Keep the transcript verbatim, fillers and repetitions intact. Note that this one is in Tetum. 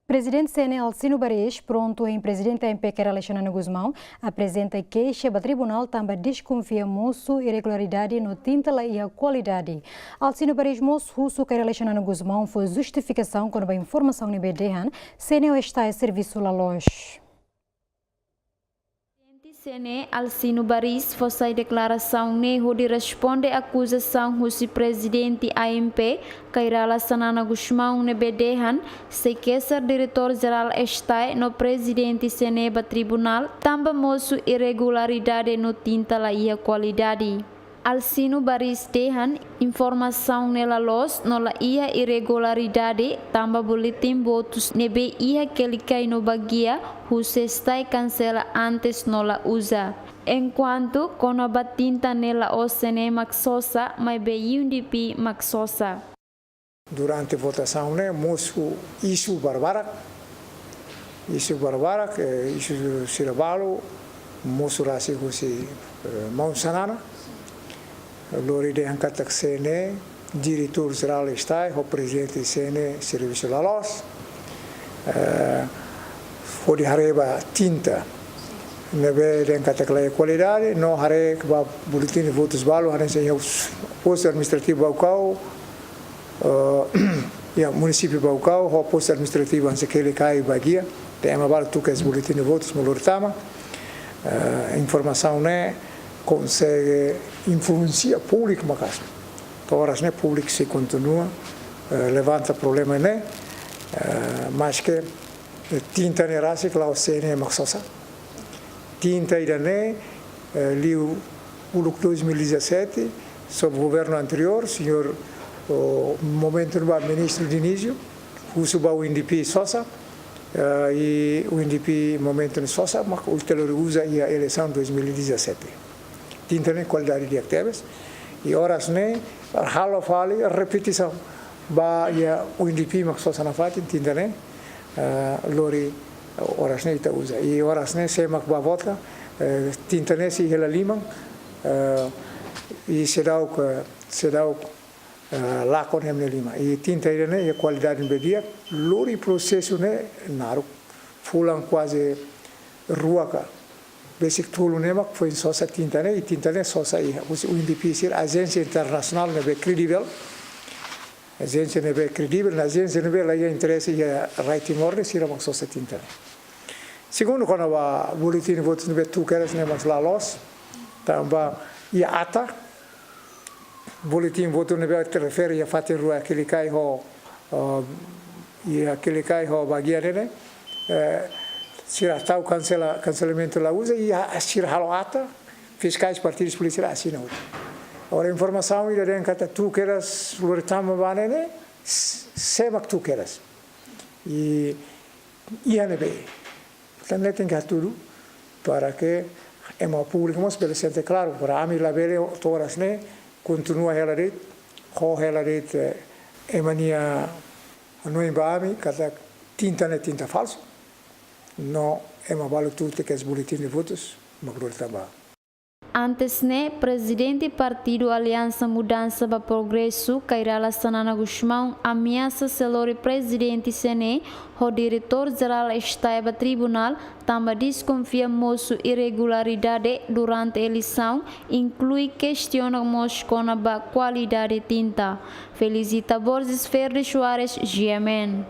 Prezidente C N E Alcino Baris prontu hein Prezidente A M P Kay Rala Xanana Gusmão aprezenta keixa ba tribunál tanba deskonfia mosu irregularidade no tinta la iha kualidade. Alcino Baris mós husu Kay Rala Xanana Gusmão fó justifikasaun kona-ba informasaun ne'ebé dehan C N E ho STAE servisu la loos. Prezidente C N E Alcino Baris fó sai deklarasaun ne'e hodi responde akuzasaun husi Prezidente A M P Kay Rala Xanana Gusmão ne'ebé dehan sei kesar Diretór Jerál STAE no Prezidente C N E ba tribunál tanba mosu irregularidade no tinta la iha kualidade. Alcino Baris dehan informasaun ne'e la loos no la iha irregularidade tanba boletin votus ne'ebé iha kelikai no bagia husi STAE kansela antes no la uza. Enkuantu kona-ba tinta ne'e la'ós C N E mak sosa, maibé U N D P mak sosa. Durante votasaun ne'e mosu isu barbarak, isu barbarak, eh, isu sira balu mosu rasik husi, eh, maun Xanana. Lori dehan katak C N E, Diretór Jerál STAE ho Prezidente C N E servisu la loos. Eh, hodi haree ba tinta ne'ebé dehan katak la iha kualidade, no haree ba boletin votus balu, haree se iha postu administrativu Baucau, eh, iha munisípiu Baucau, ho postu administrativu hanesan Quelicai, Baguia, tanba ema balu tuku kedas boletin votus, molur tama. Eh, informasaun ne'e konsege influensia públiku maka'as. To'o oras ne'e públiku sei kontinua, eh, levanta problema ne'e, eh, maske, eh, tinta ne'e rasik la'ós C N E mak sosa. Tinta ida-ne'e, eh, liu uluk dois mil e dezassete, sob governu anteriór, señór, o, momentu ne'ebá ministru Dionísio, husu ba U N D P sosa, eh, i U N D P momentu ne'e sosa, mak ulteriór uza iha eleisaun dois mil e dezassete. Tinta ne'e kualidade di'ak tebes, i oras ne'e halo fali repetisaun ba iha U N D P mak sosa nafatin tinta ne'e, eh, lori oras ne'e ita uza. I oras ne'e sé mak bá vota, eh, tinta ne'e sei hela liman, eh, i seidauk, eh, seidauk, eh, lakon ema nia liman. I tinta ida-ne'e iha kualidade ne'ebé di'ak, lori prosesu ne'e naruk. Fulan kuaze rua ka besik tolu ne'e mak foin sosa tinta ne'e, i tinta ne'e sosa iha husi U N D P sira, ajénsia internasionál ne'ebé kredivel. Ajénsia ne'ebé kredivel, no ajénsia ne'ebé la iha interese iha rai Timor ne'e, sira mak sosa tinta ne'e. Segundu, kona-ba boletin votus ne'ebé tuku kedas ne'e mós la loos, tanba iha ata, boletin votus ne'ebé refere iha fatin rua Quelicai ho, eh, iha Quelicai ho Baguia ne'e, eh, sira tau kansela, kanselamentu la uza, i sira halo ata, fiskais partidus polítikus asina hotu. Agora, informasaun ida dehan katak tuku kedas lori tama ba ne'e, s-, sé mak tuku kedas. I iha ne'ebé. Portantu, ne'e tenke hatudu para que ema públiku mós bele sente klaru, para ami labele to'o oras ne'e kontinua hela de'it, ho hela de'it, eh, ema nia hanoin ba ami katak tinta ne'e tinta falsu, no ema balu tuku kedas boletin votus mak lori tama. Antes ne'e, Prezidente Partidu Aliansa Mudansa ba Progresu, Kay Rala Xanana Gusmão, ameasa sei lori Prezidente C N E ho Diretór Jerál STAE ba tribunál, tanba deskonfia mosu irregularidade durante eleisaun, inklui kestiona mós kona-ba kualidade tinta. Felicita Borges, Ferdi Soares, G M N.